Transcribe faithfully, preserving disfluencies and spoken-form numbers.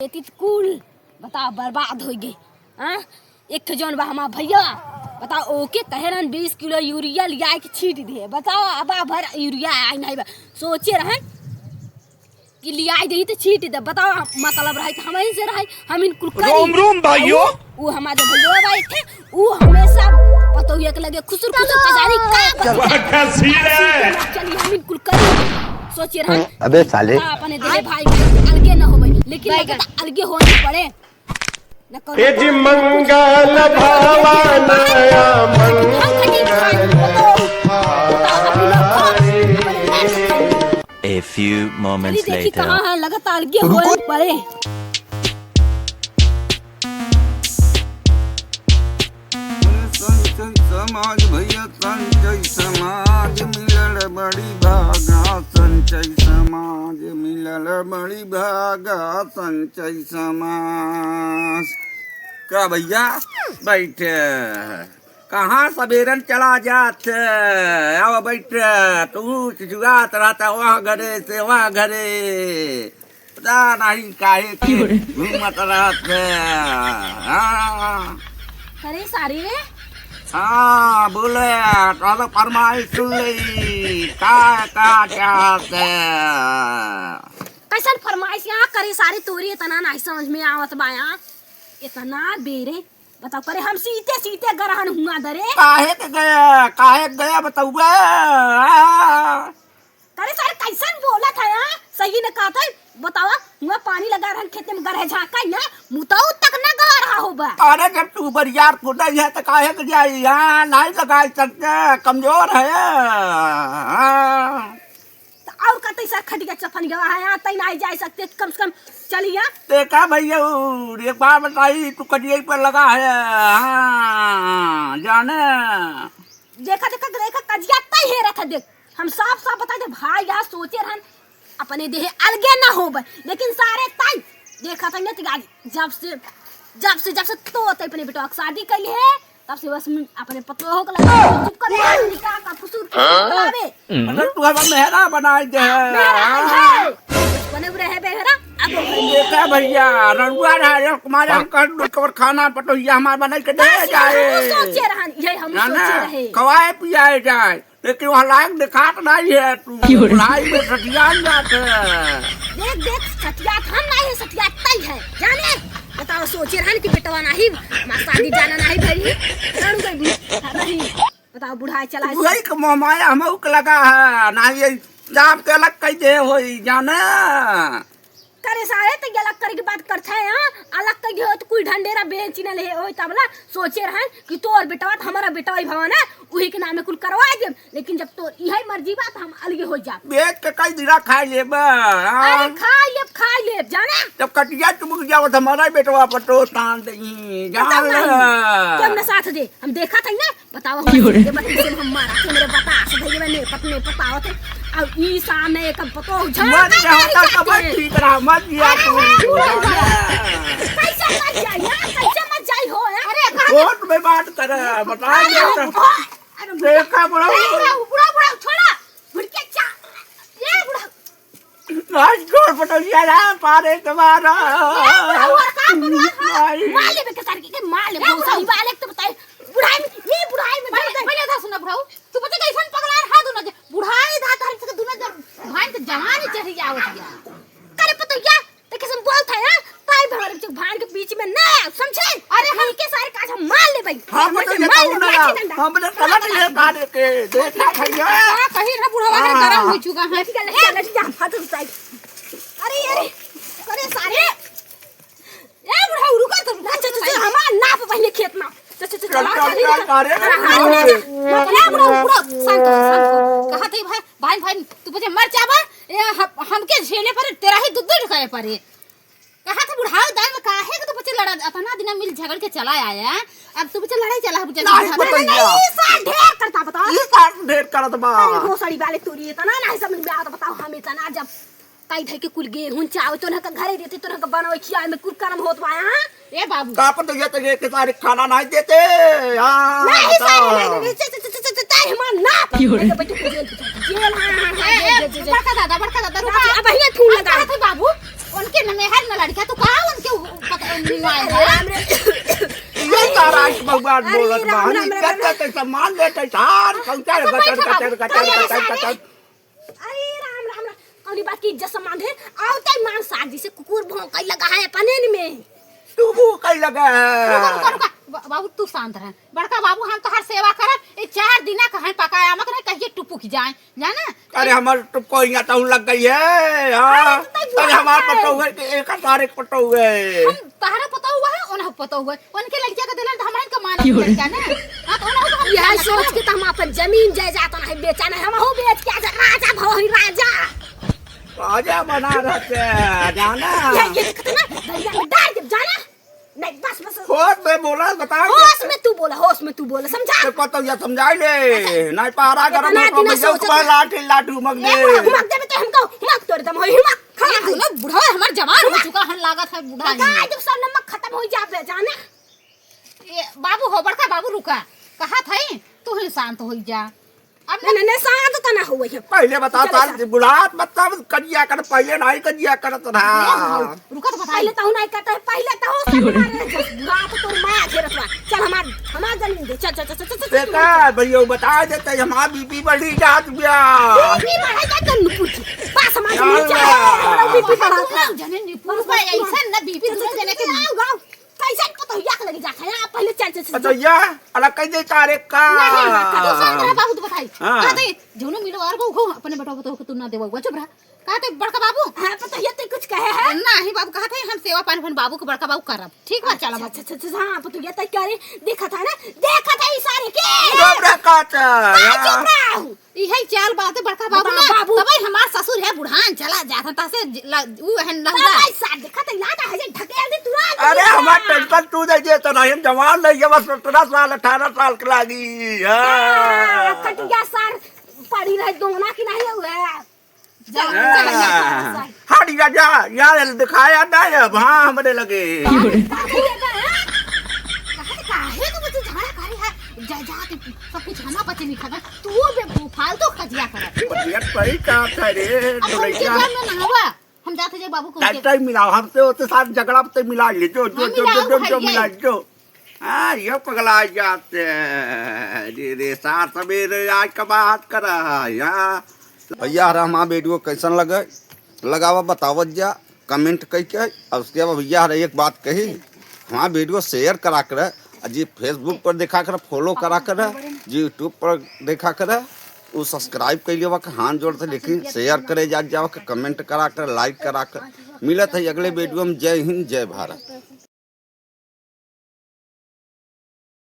खेती त कुल, बताओ, बर्बाद होइ गए। हाँ, एक ठो जौन बा हमार भैया, बताओ, ओके कहे रहन बीस किलो यूरिया लियाए के छीट दे। बताओ, अब भर यूरिया आई नहीं बा, सोचे रहन कि लियाए देही त छीट दे। बताओ, मतलब रहे त हमही से रहे, हम इनकुल करी। रोम रोम भाइयों। उ, उ हमार जो भैया बा एक ठे, उ हमेशा पतोहिया के लगे खुसुर खुसुर कचारी का बतिया। वाह, क्या सीन है। चली, हम इनकुल करी। सोचे रहन अबे साले। का अपने देहे भाई भाई अलगे न होवे, लेकिन बैगन। लगता अलगे होने पड़े। ए जी मंगल भवन या मंगल A few moments देखी later. कहाँ है, लगातार ये होए पड़े। संचय समाज भैया, संचय समाज मिलल बड़ी भागा, संचय समाज मिलल बड़ी भागा, संचय समाज। का भैया, बैठे। कहाँ सबेरन चला जात है? आवा बैठ, तू चुचुआत रहता वह घरे से वह घरे, पता नहीं काहे के घूमत रहत है। हाँ। अरे सारे। हाँ, बोले, तोहर फरमाइश सुन ले, का, का चाहत है? कैसन फरमाइश यहाँ करे सारे तोरी इतना नहीं समझ में आवत बा यहाँ। इतना बेरे बताओ, करे हम सीते सीते गरहन हुआ दरे। काहे के गया, काहे के गया बतउबे? हाँ। करे सारे कैसन बोलत है, हाँ? सही न कहत है, बतावा, हुआ पानी लगा रहन खेते में गरहे झाँका ही ना, मुतौ तक न गवा रहा होबा। अरे जब तू बरियार खुदा ही है तो काहे के जाई, हाँ, नहीं लगाई सकते, कमजोर है। हाँ। त और का तैसा खटिया चफन गवा है, यहाँ तै नहीं जा सकते, कम से कम चलिया। देखा भैया, एक बार बताई, तू कटिया पर लगा है, हाँ, जाने। देखा, देखा, देखा, कजिया तै हेरत है, देख, हम साफ साफ बता दे भाई, यहाँ सोचे रहन, अपने देहे अलगे ना होबे, लेकिन सारे तै देखा तै न तिगारी, जब से, जब से, जब से तो तै अपने बेटवा के शादी कैले है, तब से बस अपने पतोह के लगे चुप कर रहे, निकाह का फुसूर हाँ? बतावे। मतलब तू हमार मेहरा बनाई दे है। मेहरा है। बने रहे बेहरा, अब देखा भैया, रउआ रहा है, हमारे हम कर दो, और खाना पतोहिया हमार बनाई के दे बस जाए। हम सोचे रहन, यही हम ना, ना, सोचे रहे। खवाए पियाए जाए, लेकिन वहाँ लायक दिखात नहीं है तू। क्यों रे? बुढ़ाई में सठियान जात है। देख, देख, सठियात हम नहीं है, सठियात तै है, जाने? बताओ, सोचे रहन कि बेटवा नहीं, हमार शादी जाना नहीं भरी, लड़ गई भी, नहीं। बताओ, बुढ़ाई चला है। वही के मोह माया हमहू के लगा है, ना ये जान के अलग कह दे होई, जाने? करे सारे, तो ये अलग करे की बात करत है, हाँ? अलग कह दे हो तो कोई ढंढेरा बेच न ले होई, तबला सोचे रहन कि तोर बेटवा तो हमारा बेटवा ही भवन है, उही के नामे कुल करवा देब, लेकिन जब तोर इहे मर्जी बा तो हम अलगे हो जाब। बेच के कई दिना खाई लेब, हाँ? अरे खाई लेब, खाई लेब, जाने? जब कटिया चुमुक जाओ तो हमारा बेटवा पतोह तान दही, जान एकदम ले। नहीं, केहू न साथ दे, हम देखा था ना, बताओ, क्यों रे? ये बत्ती से हम मारा, के मेरे बतास भैया ने पतने पतावत है। अब ई सामने एक पतोह झांका मत जाओ, मारी तब जाती है। ठीक रहा, मत जिया अरे तू। हाँ, बुढ़ा, बुढ़ा। कैसे मत जाई, यार? कैसे मत जाई हो, यार? अरे, कहाँ कोर्ट में बात करे, बता अरे, दे तो। अरे, देखा, बुढ़ा। अरे, बुढ़ा, बुढ़ा, छोड़ा। भुड़के चा-, ये बुढ़ा। आज तोर पतोहिया ना पारे के मारा। ए, बुढ़ऊ, और का पगला था? माई। मार लेबे के सारे के, मार लेबे, ए, बुढ़ऊ, बुढ़ऊ। सही बात, एक तो बताए, बुढ़ाई में, ये बुढ़ाई में पहले, दर्द है। पहले था सुना बुढ़ऊ, तू बच्चे कैसन पगला रहा दोनों जे, बुढ़ाई था, तारी से दोनों जब भाई तो जवानी चढ़ी जावत गया। करे पतोहिया, ते कैसन बोलत है, हाँ? ताई भर जब भान के बीच में ना आए, समझे? अरे हम के सारे काज हम मार लेबे। हम तो मार लेबे, ना लाठी डंडा। हम तो समझ ले पारे के, देखा भैया। का कही ना बुढ़वा के हाँ। गरम हो चुका है। लठी जा, लठी जा, लठी जा, हाथ उठाई। अरे, अरे, अरे सारे। ए बुढ़ऊ, रुका तो, रुका, चल, चल, चल, हमार नाप पहले खेत में। चल, चल, चल, चल, चल, चल, चल, चल, अरे, हाँ, हाँ, अरे। हाँ, हाँ, बुढ़ऊ, बुढ़ऊ, शांत हो, शांत हो। कहा थे भाई, भाई, भाई, तू मुझे मर जाबा, ए, हम, हमके झेले परे, तेरा ही दुख दुख करे परे। कहा थे बुढ़ऊ, दाई में काहे के तू बच्चे लड़ा, अतना दिना मिल झगड़ के चला आया, अब तू बच्चे लड़ाई चला, बुझे नहीं, बुढ़ऊ। पता नहीं, नहीं, ई सार ढेर करता, बताओ। ई सार ढेर करत बा। अरे, भोसड़ी वाले तोरी, इतना नहीं समझ में आवत, बताओ, हम इतना जब कई धई के कुल गेहूं चावल तो उनका घरे देते, तो उनका बनवे खियाए में कुल कर्म होत बा, हाँ? ए बाबू। का पर तो ये तो ये के सारे खाना नहीं देते, हाँ, नहीं, बताओ। सारे नहीं देते, चे, चे, चे, चे, चे, चे, हमार नाप। क्यों रे? नहीं तो बेटू को जेल, जेल, हाँ, हाँ, हाँ, ए, जेल, ए, जेल, जेल। बड़का दादा, बड़का दादा, रुका। अब भैया ठून लगा। कहा थे बाबू, कौन के न मेहर न लड़का, तू का उनके उ-, पक-, निमाए है? ये तारा आज भगवान अरे बोलत राम, बा, हम राम, राम, इज्जत राम। करते, सम्मान देते, सार, पहुंचा, अच्छा, गटर, बैठा गटर, बाबू। गटर, अरे गटर, सारे। गटर। अरे राम, राम, राम। कौनी बात की इज्जत सम्मान दे? आओ तै मान सार, जैसे कुकुर भौंकई लगा है अपने में। तू भौंकई लगा है। रुका, रुका, रुका। बा-, बाबू, तू शांत रह। बड़का बाबू, हम तोहार सेवा करब। ई चार दिना कहै पकाया, मत नहीं कहिए टुपुक जाए। जाना? अरे, हमार तो कोई ना तहु लग गई है, हाँ। अरे, तो तै अरे, हमार बुढ़ा है। पतोह है कि एक हजार एक पतोह है। हम तहरा पतोह है, उन्हें पतोह है। उनके लड़किया के दिलन तो हमारे का मान क्यों रे? लड़किया ना। हाँ, तो उन्हें तो हम यह जाना सोच ना। के तो हम अपन जमीन जायदाद नहीं बेचा नहीं, हम हो बेच के आज राजा भव ही राजा। राजा बना रहते हैं, जाना। ये, ये कितना दरिया में डाल के जाना। नहीं, बस, बस। होश में बोला, बता। होश में तू बोला, होश में तू बोला, समझा? तो कतौ या समझाई ले। अच्छा। नहीं पहरा गरम इतना हो तो दिन मैं सोचत तुम्हारा है। लाठी, लाठी हुमक ए, दे। हुमक देबे तो हमको, हुमक तोड़ दम होई, हुमक, खड़ा ये होई। दोनों बुढ़वा हमार जवान हो बता। चुका हन, लागत है बूढ़ा बता, ही। जब सब नमक खत्म हो जाबे, जाने। ए, बाबू हो, बड़का बाबू रुका। कहा था ही, तू ही शांत हो जा। अब नहीं, नहीं, नहीं, शांत तो ना हुआ है। पहले बता, चल, साल चल। बुढ़ात मतलब कजिया कर, पहले नहीं कजिया करत रहा। ए, रुका तो बताई। पहले तो नहीं करता है, पहले तो हो सब मारे रहे, बुढ़ात तो माया घेरत बा। चल, हमार, हमार जमीन दे, चल, चल, चल। बेटा, भैया, बता देते, हमार बीपी बढ़ी जात बिया। बीपी बढ़े जात तो नुपुर जी। बस हमार जमीन चल, चल। हमारा बीपी बढ़ा था। जने नुपुर बा, ऐसा ना बीपी चल, दूसरे चल, जने के चल, आओ, आओ। कैसे पतोहिया के लगे जात है? आप पहले चल, चल, चल। पतोहिया? अलग कह दे तारे का। नहीं, नहीं, नहीं, दूसरा तरह बाबू तो बताई। हाँ। हाँ, तो ये जौनो मिलो और वो, वो अपने बेटा बताओ कि तू ना देवा हुआ, चुप रहा। कहा थे बड़का बाबू? हाँ, पतोहिया ते कुछ कहे है? नहीं बाबू, कहा थे हम सेवा पानी अपन बाबू के बड़का बाबू करब। ठीक बा, चला अच्छा, बाबू। अच्छा, अच्छा, अच्छा, हाँ, पतोहिया ते कह रहे, देखा था ना, देखा था इशारे के। चुप रहा, काचा, हाँ, यार। चुप रहा। इहे चाल बात है बड़का बाबू बता, ना, बाबू। तबे हमार ससुर है बुढ़ान चला जात है, तसे ज-, ल-, उ है लहुरा। तबे साथ देखा तो इलाज है जे ढकेल दे तुरंत। अरे, हमार टेंशन तू दे दे तो नहीं, हम जवान नहीं है, बस सत्रह साल, अठारह साल के लागी। हाँ। हाँ, कटिया सार पड़ी रहे दोना की नहीं हुआ। जा, हाँ। जा, जा, जा। हट जा, जा, यार, दिखाया ना है अब, हाँ, हमरे लगे। काहे, काहे, काहे तू मुझे झगड़ा करे है? जा, जा, तू सब कुछ खाना पचे नहीं खाना। तू बे, फालतू कजिया कर। ये सही कहा था रे, अब उनके ढोलैया। घर में ना हुआ। हम जाते जाए बाबू को टाइम, उनके टाइम मिलाओ, हमसे होते साथ झगड़ा पे मिला ले, जो, जो, हाँ, जो, मिलाओ, जो, जो, जो, भैया। मिला, जो। हाँ, ये पगला जाते हैं। रे, रे, सार सवेरे आज का बात कर रहा है, हाँ। भैया, हरा हमारा वीडियो कैसन लगे? लगावा, बतावत जा, comment कइ के। और उसके बाद भैया, हर एक बात कही, हमारा वीडियो share करा कर, और जी Facebook पर देखा कर, follow करा कर, जी YouTube पर देखा कर, उ subscribe कइ लेवा के हाथ जोड़ से, लेकिन share करे जात जावा के, comment करा कर, like करा कर। मिलत है अगले वीडियो में। जय हिंद, जय भारत।